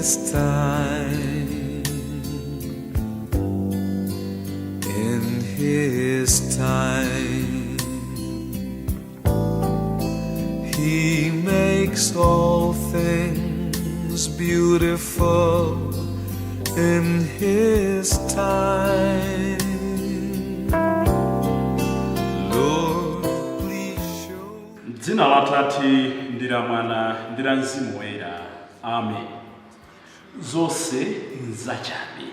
His time. In His time, He makes all things beautiful in His time. Lord, please show. Dzina la Tate ndi la Mwana ndi la Mzimu Woyera, amen. Zonse nzachabe.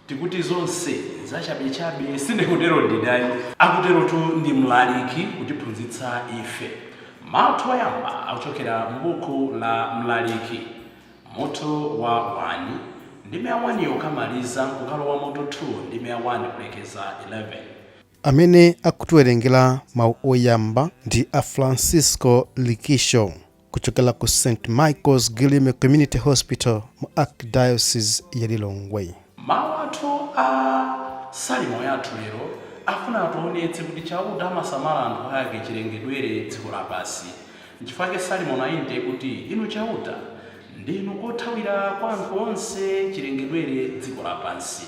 Tikuti zonse nzachabechabe, sindikutero ndidai, akuterotu ndi Mlaliki kutiphunzitsa ife. Mawu oyamba akuchokera m'buku la Mlaliki, mutu wa 1 ndime ya 1 yokamaliza nkukalowa mutu 2 ndime ya 1 kulekeza 11. Amene akutiwerengera mawu oyamba ndi a Francisco Likisho kuchokera ku St Michael's Gilime Community Hospital mu Archdiocese ya Lilongwe. Mawu athu a salimo yathu lero afuna ationetse kuti Chauta amasamala anthu ake chilengedwere dziko lapansi. Nchifukwa Salimo 90 kuti, "Inu Chauta ndinu kothawira kwa anthu onse chilengedwere dziko lapansi."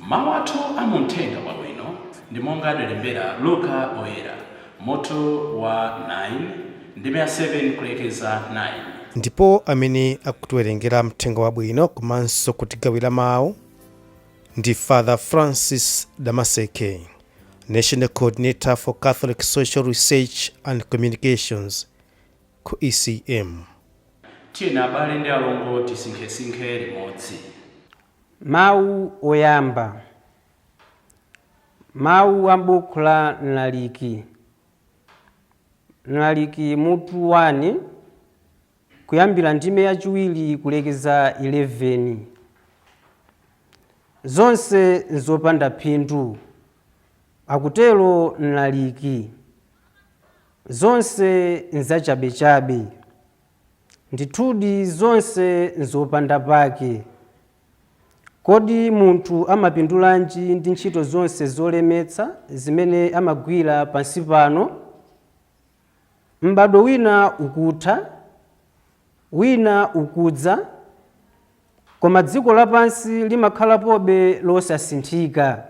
Mawu athu amuthenga wabwino ndi monga adalembera Luka Oyera, mutu wa 9 ndime ya 7 kulekeza 9. Ndipo amene akutiwerengera mthenga wabwino komanso kutigawira mawu ndi Father Francis Damaseke, National Coordinator for Catholic Social Research and Communications ku ECM. Tiyeni abale ndi alongo, tisinkhesinkhe limodzi. Mawu oyamba, mawu a buku la Mlaliki, Mlaliki mutu 1 kuyambira ndime yachiwiri kulekeza 11. Zonse nzopanda phindu, akutero Mlaliki, zonse nzachabechabe. Ndithudi zonse nzopanda pake. Kodi munthu amapindulanji ndi ntchito zonse zolemetsa zimene amagwira pansi pano? M'bado wina ukutha, wina ukudza, koma dziko lapansi limakhalapobe losasinthika.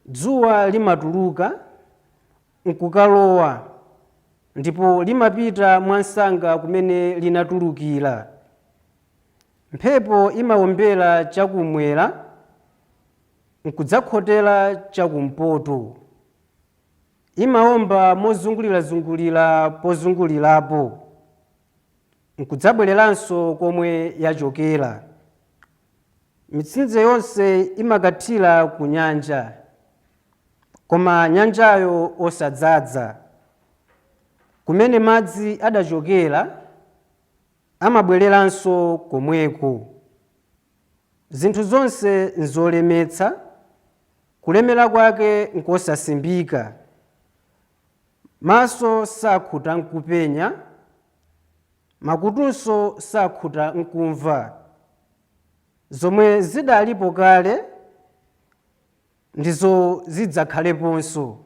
Dzuwa limatuluka nkukalowa ndipo limapita mwansanga kumene linatulukira. Mphepo imawombera chakumwera nkudzakhotera chakumpoto. Imawomba mozungulirazungulira pozungulirapo nkudzabwereranso komwe yachokera. Mitsinje yonse imakathira ku nyanja, koma nyanjayo osadzaza. Kumene madzi adachokera amabwereranso komweko. Zinthu zonse nzolemetsa, kulemera kwake nkosasimbika. Maso sakhuta nkupenya, makutunso sakhuta nkumva. Zomwe zidalipo kale ndizo zidzakhaleponso,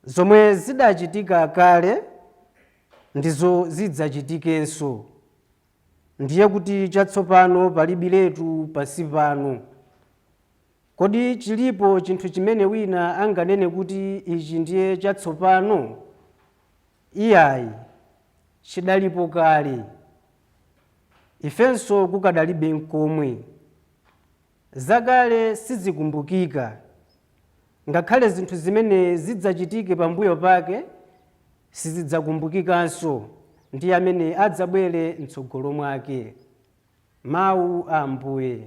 zomwe zidachitika kale ndizo zidzachitikenso. Ndiye kuti chatsopano palibiretu pansi pano. Kodi chilipo chinthu chimene wina anganene kuti ichi ndiye chatsopano? Iyayi, chidalipo kale ifenso kukadalibe nkomwe. Zakale sizikumbukika, ngakhale zinthu zimene zidzachitike pambuyo pake sizidzakumbukikanso ndi amene adzabwere mtsogolo mwake. Mawu a Ambuye.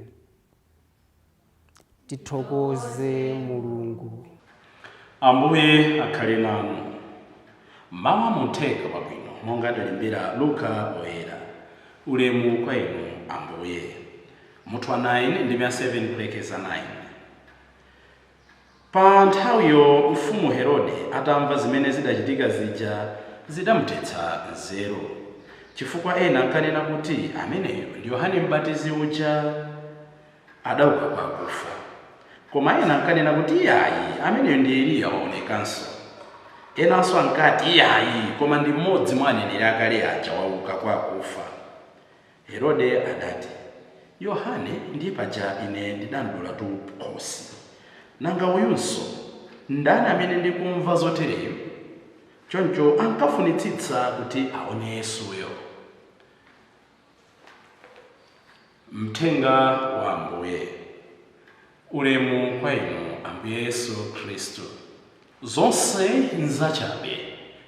Tithokoze Mulungu. Ambuye akhale nanu. Mawu amuthenga wabwino monga adalembera Luka Oyera. Ulemu kwa inu, Ambuye. Mutu wa 9 ndime ya 7 kulekeza 9. Pa nthawiyo mfumu Herode atamva zimene zidachitika zija, zidamuthetsa nzeru, chifukwa ena ankanena kuti, "Ameneyo ndi Yohane Mbatizi uja, adauka kwa akufa." Koma ena ankanena kuti, "Iyayi, ameneyo ndi Eliya waonekanso." Enanso ankati, "Iyayi, koma ndi mmodzi mwa aneneri akale aja wauka kwa akufa." Herode adati, "Yohane ndiye paja ine ndidamdulatu khosi. Nanga uyunso ndani amene ndikumva zotereyo?" Choncho ankafunitsitsa kuti aone Yesuyo. Mthenga wa Ambuye. Ulemu kwa inu, Ambuye Yesu Khristu. Zonse nzachabe,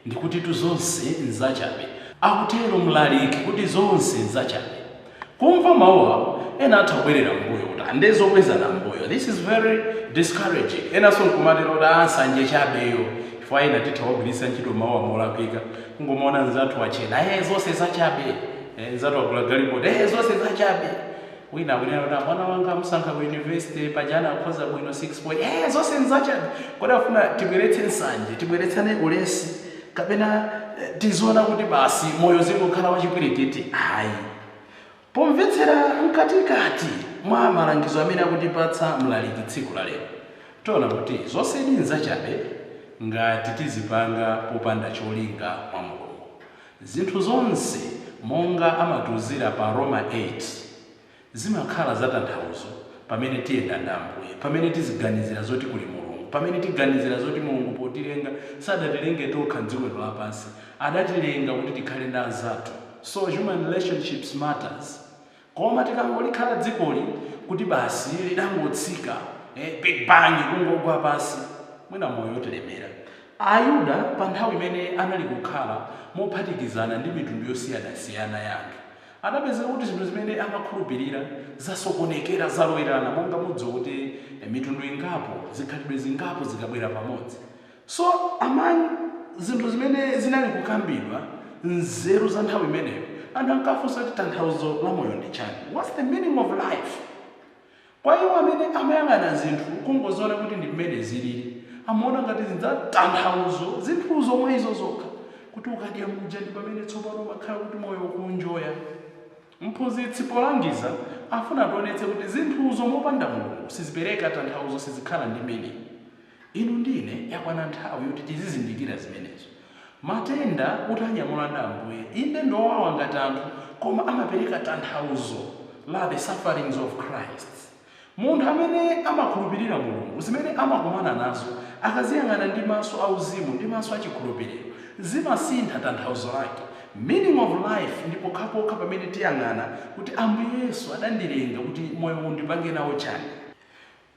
ndikutitu zonse nzachabe. Akutero Mlaliki kuti zonse nzachabe. Kumva mawuwa, ena atha kubwerera mbuyo kuti ande zobwezana mbuyo, this is very discouraging. Enanso nkumatero kuti ansanje chabeyo, chifukwa ena titha kugwiritsa ntchito mawuwa molakwika, kungomaona nzathu wachena, "Zonse zachabe." Nzathu wagula galimoto, "Zonse zachabe." Wina akunena kuti mwana wanga amusankha ku university, pajana akhoza bwino 6 point, "Zonse nzachabe." Kodi afuna tibweretse nsanje, tibweretsane ulesi, kapena tiziona kuti basi moyo zingokhala wachipwirikiti? Ayi. Pomvetsera mkatikati mwa malangizo amene akutipatsa Mlaliki tsiku la lero, tiona kuti zonse ndi nzachabe ngati tizipanga popanda cholinga mwa Mulungu. Zinthu zonse, monga amatiuzira pa Roma 8, zimakhala zatanthauzo pamene tiyenda ndi Ambuye, pamene tiziganizira zoti kuli Mulungu, pamene tiganizira zoti Mulungu potilenga sadatilenge tokha mdziko lapansi, adatilenga kuti tikhale ndi anzathu. So human relationships matters. Koma tikangolikhala dzikoli kuti basi lidangotsika, big bang, kungogwa pasi, mwina moyo wotilemera. Ayuda pa nthawi imene anali kukhala mophatikizana ndi mitundu yosiyanasiyana ya anthu, adapezeka kuti zinthu zimene amakhulupirira zasokonekera, zalowerana, monga mudziwa kuti mitundu ingapo, zikhalidwe zingapo zikabwera pamodzi. So among zinthu zimene zinali kukambidwa, nzeru za nthawi imeneyo, anthu ankafunsa kuti tanthauzo la moyo ndi chani? What's the meaning of life? Kwa iwo amene amayang'ana zinthu kungoziona kuti ndi mmene zilili, amaona ngati zidzatanthauzo zinthuzo mwa izo zokha, kuti ukadya muja ndi pamene tsopano umakhala kuti moyo ukuenjoya. Mphunzitsi polangiza afuna tionetse kuti zinthuzo mopanda Mulungu sizipereka tanthauzo, sizikhala ndi meaning. Inu ndine yakwana nthawi yoti tizizindikira zimenezo. Matenda utanyamula ndi Ambuye, inde ndowawa ngati anthu, koma amapereka tanthauzo la the sufferings of Christ. Munthu amene amakhulupirira Mulungu, zimene amakumana nazo akaziyang'ana ndi maso auzimu, ndi maso achikhulupiriro, zimasintha tanthauzo lake. Meaning of life ndi pokhapokha pamene tiyang'ana kuti Ambuye Yesu adandilenga kuti moyo undipange nawo chani.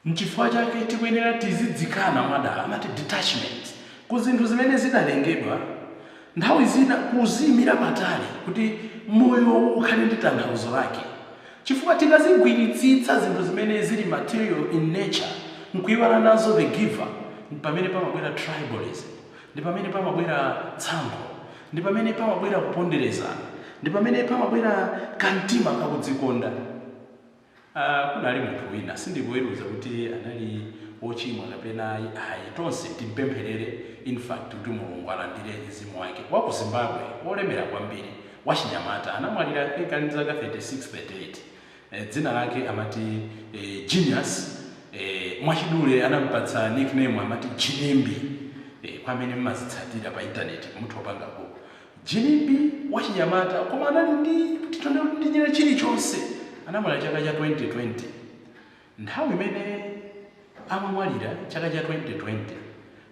Nchifukwa chake tikuyenera tizidzikana mwadala, amati detachment, ku zinthu zimene zidalengedwa, nthawi zina kuziyimira patali kuti moyo ukhale ndi tanthauzo lake, chifukwa tikazigwiritsitsa zinthu zimene zili material in nature nkuiwala nazo the giver, ndi pamene pamabwera tribalism, ndi pamene pamabwera tsankho, ndi pamene pamabwera kuponderezana, ndi pamene pamabwera kamtima kakudzikonda. Kunali munthu wina, sindikuweruza kuti anali wochimwa kapena ayi, tonse timpempherere in fact kuti Mulungu alandire mzimu wake, wa ku Zimbabwe, wolemera kwambiri, wachinyamata, anamwalira kali ndi zaka 36 38. Dzina lake amati Genius. Mwachidule anampatsa nickname, amati Ginimbi. Kwa amene mmazitsatira pa intaneti, mutha kupanga Google Ginimbi. Wachinyamata, koma anali ndi titonde ndi china chilichonse. Anamwalira chaka cha 2020. Nthawi imene amamwalira chaka cha 2020,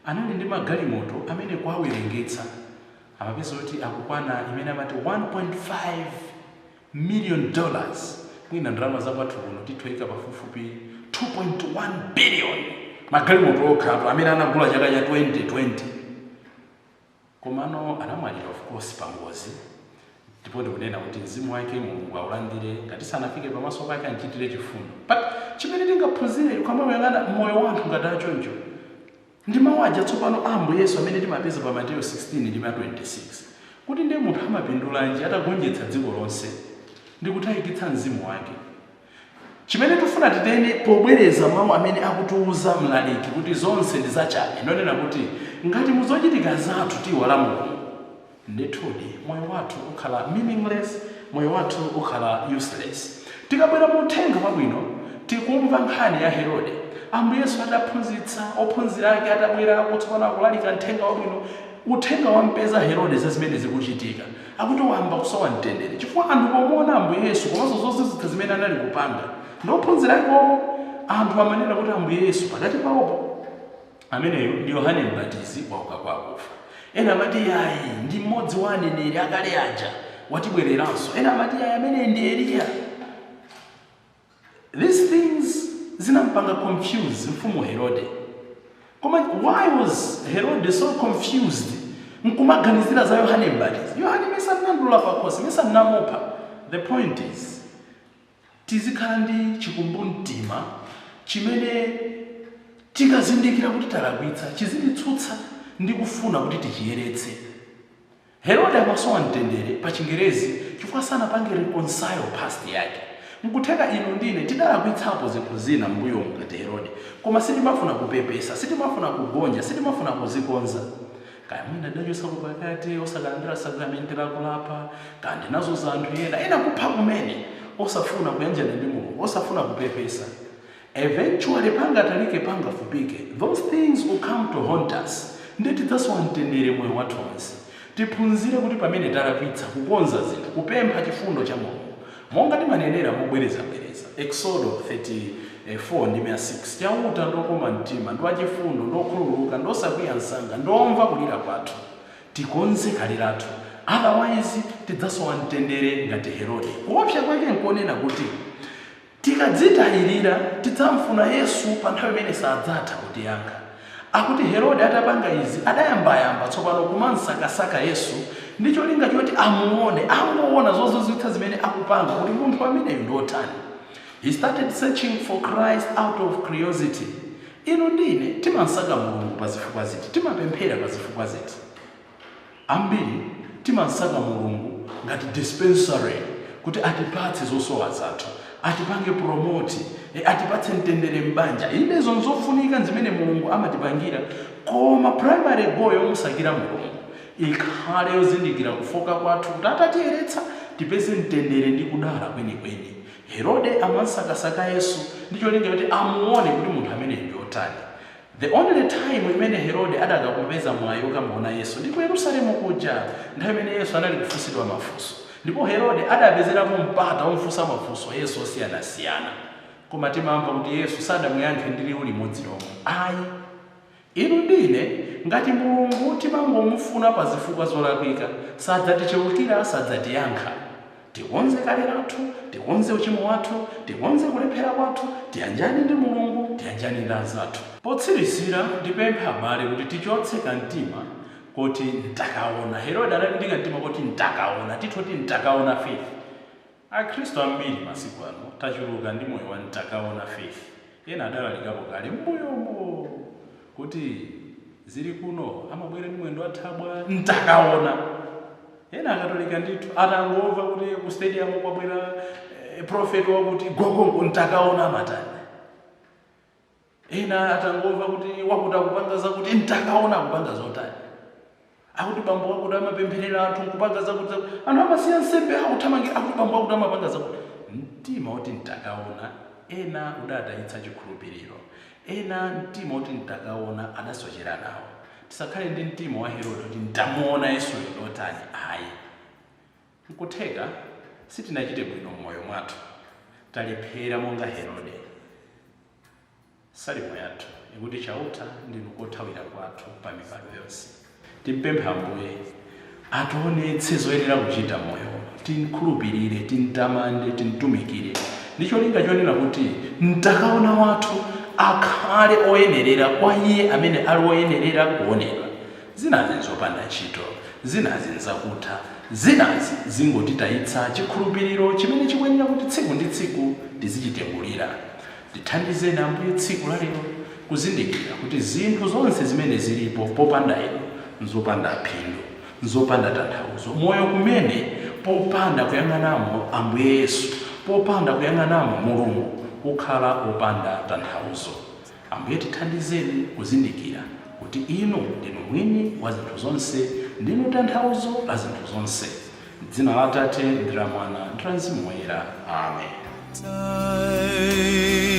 anali ndi magalimoto amene kwawerengetsa amapeza kuti akukwana imene amati $1.5 million. Mwina ndalama zakwathu kuno tithoika pafupifupi 2.1 billion, magalimoto okhatu amene anagula chaka cha 2020. Komano anamwalira, of course, pangozi, ndipo ndikunena kuti mzimu wake Mulungu aulandire, ngati sanafike pamaso pake anchitire chifundo. But chimene tingaphunzire ukamayang'ana moyo wa anthu ngati achoncho, ndi mawu aja tsopano a Ambuye Yesu amene timapeza pa Mateyo 16 ndi 26, kuti ndiye munthu amapindulanji atagonjetsa dziko lonse ndi kutayikitsa mzimu wake? Chimene tifuna titene pobwereza mawu amene akutiuza Mlaliki kuti zonse ndi zachabe, ndonena kuti ngati muzochitika zathu tiwala Mulungu, ndithudi moyo wathu ukhala meaningless, moyo wathu ukhala useless. Tikabwera mu uthenga wabwino, tikumva nkhani ya Herode. Ambuye Yesu ataphunzitsa, ophunzira ake atabwera, akutsopano akulalika mthenga wabwino. Uthenga wampeza Herode za zimene zikuchitika, akuti wamba kusowa mtendere, chifukwa anthu pomuona Ambuye Yesu komanso zozizwitsa zimene anali kupanga ndi ophunzira ake omwe, anthu amanena kuti Ambuye Yesu pakati pawopo ameneyo ndi Yohane Mbatizi wauka kwa akufa. Ena amati, yayi, ndi mmodzi wa aneneri akale aja watibwereranso. Ena amati, yayi, ameneyi ndi Eliya. These things zinampanga confuse mfumu Herode. Koma why was Herode so confused nkumaganizira za Yohane Mbatizi? Yohane mesanandula pakhosi, mesanamupha. The point is, tizikhala ndi chikumbumtima chimene tikazindikira kuti talakwitsa chizititsutsa ndi kufuna kuti tichiyeretse. Herode amasowa mtendere, pa Chingerezi, chifukwa sanapange reconcile past yake. Nkutheka inu ndine tidalakwitsapo zinthu zina m'mbuyomu ngati Herode, koma sitimafuna kupepesa, sitimafuna kugonja, sitimafuna kuzikonza. Kaya mwina tidachotsapo pakati, osakalandira sakramenti lakulapa, kaya ndinazo anthu ena, ena kupha kumene, osafuna kuyanjana ndi Mulungu, osafuna kupepesa. Eventually, pangatalike pangafupike, those things will come to haunt us, ndi tidzasowa mtendere moyo wathu wonse. Tiphunzire kuti pamene talakwitsa, kukonza zinthu, kupempha chifundo cha Mulungu, monga timanenera mobwerezabwereza, Exodo 34 ndi 6, "Chauta ndokoma mtima, ndi wachifundo, ndokhululuka, ndosakwiya msanga, ndomva kulira kwathu." Tikonze kale lathu, otherwise tidzasowa mtendere ngati Herode. Kuopsa kwake nkonena kuti tikadzitayirira tidzamfuna Yesu pa nthawi imene sadzatha kutiyankha. Akuti Herode atapanga izi, adayambayamba tsopano kumansakasaka Yesu ndi cholinga choti amuone, angoona zozizwitsa zimene akupanga, kuti munthu ameneyu ndi otani. He started searching for Christ out of curiosity. Inu ndine timansaka Mulungu pa zifukwa ziti? Timapemphera pa zifukwa ziti? Ambiri timansaka Mulungu ngati dispensary, kuti atipatse zosowa zathu, atipange promote, atipatse mtendere m'banja. Inezo nzofunika zimene Mulungu amatipangira, koma primary goal yomusakira Mulungu ikhale yozindikira kufoka kwathu, kuti atatiyeretsa tipeze mtendere ndi kudala kwenikweni. Herode amansakasaka Yesu ndi cholinga kuti amuone kuti munthu ameneyu ndi otani. The only time imene Herode adakakupeza mwayi okamuona Yesu ndi ku Yerusalemu kuja, nthawi imene Yesu anali kufunsidwa mafunso, ndipo Herode adapezerapo mpata womfunsa mafunso Yesu osiyanasiyana. Koma timamva kuti Yesu sadamuyankhe ndi liwu limodzi lomwe, ayi. Inu ndine, ngati Mulungu timangomufuna pa zifukwa zolakwika, sadzaticheukira, sadzatiyankha. Tikonze kale lathu, tikonze uchimo wathu, tikonze kulephera kwathu, tiyanjane ndi Mulungu, tiyanjane ndi anzathu. Potsirizira, ndipempha abale kuti tichotse kamtima kuti ntakaona. Herode anali ndi kamtima kuti ntakaona, tithoti ntakaona faith. Akhristu ambiri masiku ano tachuluka ndi moyo wa ntakaona faith. Ena adalalikapo kale m'mbuyomo kuti zili kuno amabwera ndi mwendo athabwa, ntakaona. Ena Akatolika ndithu atangomva kuti ku stadium kwabwera prophet wakuti, gogongo, ntakaona, amatani. Ena atangomva kuti wakuti akupanga zakuti, ntakaona, akupanga zotani. Akuti bambo wakuti amapempherera anthu nkupanga zakuti zakuti, anthu amasiya nsembe akuthamangira. Akuti bambo wakuti amapanga zakuti. Mtima woti ntakaona, ena udatayitsa chikhulupiriro. Ena mtima woti ntakaona adasochera nawo. Tisakhale ndi mtima wa Herode kuti ntamuona Yesuyo ndotani, ayi. Nkutheka sitinachite bwino m'moyo mwathu, talephera monga Herode. Salimo yathu ikuti, "Chauta ndinu kothawira kwathu pa mibado yonse." Timpemphe Ambuye ationetse zoyenera kuchita moyo, tinkhulupirire, tintamande, tintumikire ndi cholinga chonena kuti mtakaona wathu akhale oyenerera kwa Iye amene ali oyenerera kuonedwa. Zinazi nzopanda ntchito, zinazi nzakutha, zinazi zingotitayitsa chikhulupiriro chimene chikuyenera kuti tsiku ndi tsiku tizichitengulira. Tithandizeni Ambuye tsiku la lero kuzindikira kuti zinthu zonse zimene zilipo popanda Inu nzopanda phindu, nzopanda tanthauzo. Moyo kumene popanda kuyang'anamo Ambuye Yesu, popanda kuyang'anamo Mulungu, ukhala opanda tanthauzo. Ambuye, tithandizeni kuzindikira kuti Inu ndinu mwini wa zinthu zonse, ndinu tanthauzo la zinthu zonse. Dzina la Atate ndi la Mwana ndi la Mzimu Woyera, amen. Time.